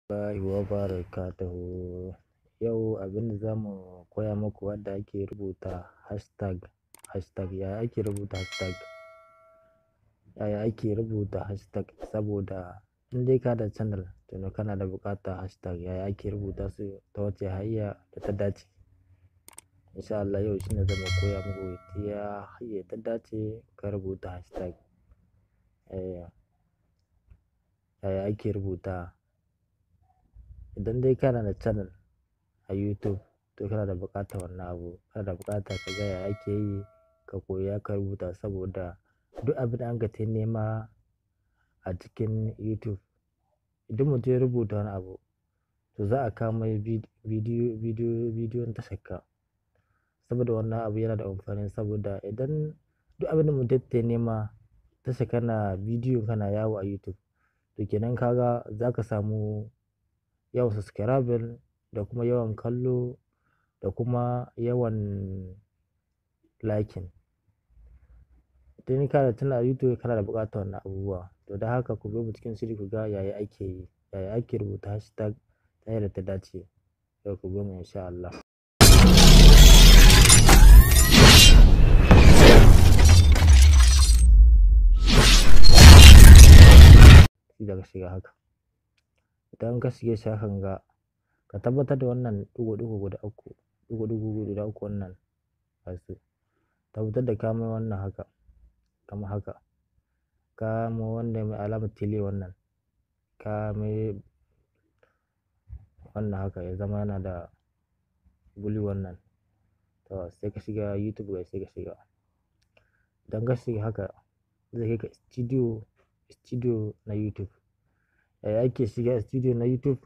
Warahmatullahi wabarakatuhu. Yau abin da za mu koya muku wadda ake rubuta hashtag. Hashtag, yaya ake rubuta hashtag? Yaya ake rubuta hashtag? Saboda in dai ka da channel, to kana da buƙatar hashtag. Yaya ake rubuta su ta wace hanya da ta dace? Insha Allah yau shine zamu koya muku iya hanyar ta dace ka rubuta hashtag. Yaya ake rubuta? Idan dai kana da channel a YouTube, to kana da buƙatar wannan abu. Kana da buƙatar ka ga yaya ake yi, ka koya ka rubuta, saboda duk abin da anka tai nema a cikin YouTube, idan mutum ya rubuta wani abu, to za a kawo mai bidiyon tashar. Saboda wannan abu yana da amfani, saboda idan duk abin da mutum ya nema tashar kana bidiyo kana yawo a YouTube, to kenan ka ga za ka samu yawan subscriber da kuma yawan kallo da kuma yawan liking. Idan kana da channel a YouTube, kana da buƙatar wannan abubuwa. To don haka ku biyo mu cikin shiri ku ga yaya ake yi, yaya ake rubuta hashtag ta hanyar da ta dace. Yau ku biyo mu insha Allah. Sai ka shiga haka. Idan ka shige shi hakan ga, ka tabbatar da wannan ɗigo-ɗigo guda uku, ɗigo-ɗigo guda uku wannan gasu. Tabbatar da ka mai wannan haka, kamar haka. Ka mai wanda mai alamar tile wannan, ka mai wannan haka ya zama yana da blue wannan. To sai ka shiga YouTube, ga sai ka shiga. Idan ka shiga haka, zai kai ka studio na YouTube. Yaya ake shiga studio na YouTube?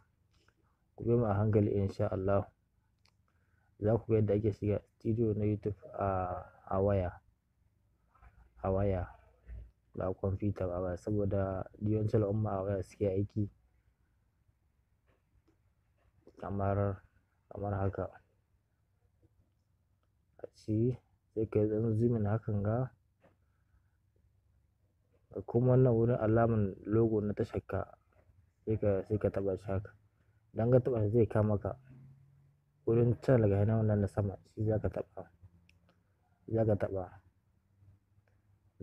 Ku biyo mu a hankali insha Allah. Za ku ga yadda ake shiga studio na YouTube a waya, a waya ba a kwamfuta ba, saboda yawancin al'umma a waya suke aiki. Kamar haka. Shi sai ka yi ɗan zoom in hakan ga. Kuma wannan wurin alamar logo na tashar ka, sai ka taɓa shi haka. Idan ka taɓa shi, zai kawo maka wurin channel, ga nan wannan na sama, shi za ka taɓa. Za ka taɓa.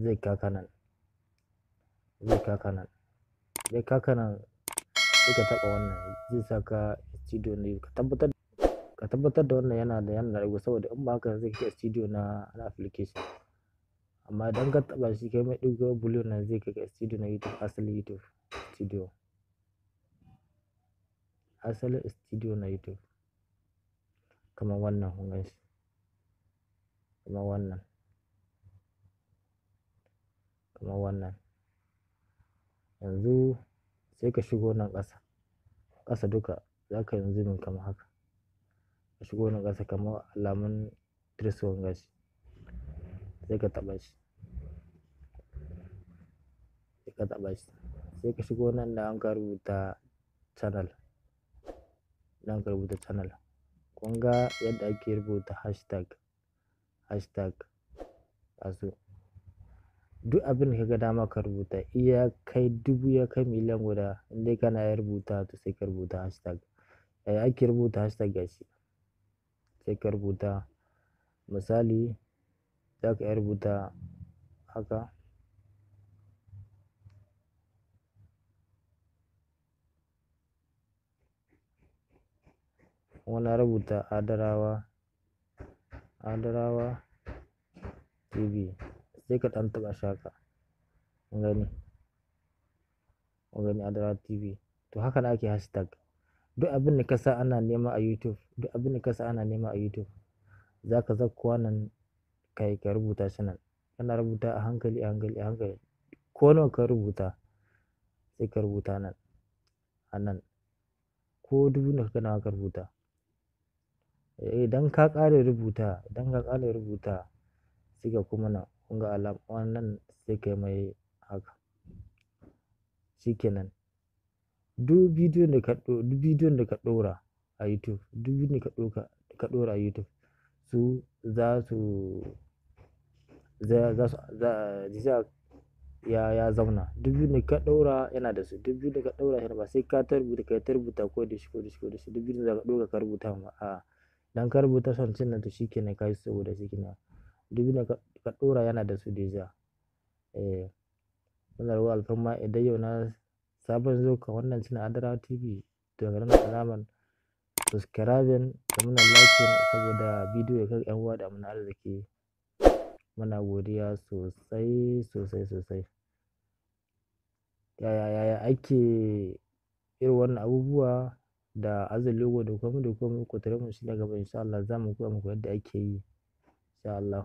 Zai kawo ka nan. Zai kawo ka nan. Zai kawo ka nan, sai ka taɓa wannan, zai saka studio na. Ka tabbatar da wannan yana da ɗigo, saboda in ba haka zai kai studio na application. Amma idan ka taɓa shi kai mai ɗigo blue nan, zai kai ka studio na YouTube, asalin YouTube studio. Asalin studio na YouTube. Kamar wannan, kun gan shi. Kamar wannan. Kamar wannan. Yanzu sai ka shigo nan ƙasa. Ƙasa duka za ka yi zoom in kamar haka. Ka shigo nan ƙasa kamar alamun trace, kun gan shi. Sai ka taɓa shi. Sai ka taɓa shi. Sai ka shigo nan da an ka rubuta channel. Nan ka rubuta channel. Kun ga yadda ake rubuta hashtag. Hashtag. Gasu. Duk abin da ka ga dama ka rubuta, iya kai 1000, ya kai 1,000,000, in dai kana iya rubuta, to sai ka rubuta hashtag. Yaya ake rubuta hashtag? Gashi? Sai ka rubuta, misali za ka iya rubuta haka. Kuma rubuta Adarawa, Adarawa TV, sai ka ɗan taɓa shi haka. Kun gani? Kun gani Adarawa TV. To haka ne ake hashtag. Duk abin da ka sa ana nema a YouTube, duk abin da ka sa ana nema a YouTube, za ka zakkuwa nan kai ka rubuta shi nan. Kana rubuta a hankali, a hankali, a hankali. Ko nawa ka rubuta, sai ka rubuta nan, a nan. Ko 1000 ne ka ga dama ka rubuta. Idan ka ƙare rubuta, idan ka ƙare rubuta, sai ka kuma nan, kun ga alam wannan, sai ka yi mai haka. Shi kenan. Duk bidiyon da ka ɗora a YouTube, duk bidiyon da ka ɗauka ka ɗora a YouTube, su za su za za su za za ya zauna. Duk bidiyon da ka ɗaura yana da su. Duk bidiyon da ka ɗaura yana ba sai ka ta rubuta, ka ta rubuta ko da shi ko da shi ko da shi. Duk bidiyon da ka ɗora ka rubuta ma a'a. Idan ka rubuta something nan, to shi kenan, ka yi saboda shi kenan. Duk bidiyon da ka ɗora yana da su déjà. Eh, muna roƙon alfarma, idan yau na sabon zo ka wannan channel Adarawa TV, to ka danna alamar subscribing da muna liking saboda bidiyo ya kai 'yan uwa da amina arziki. Muna godiya sosai, sosai, sosai. Yaya ake irin wannan abubuwa da aza logo da komai da komai, ku tare mu shi na gaba, insha Allah za mu koya muku yadda ake yi, insha Allah.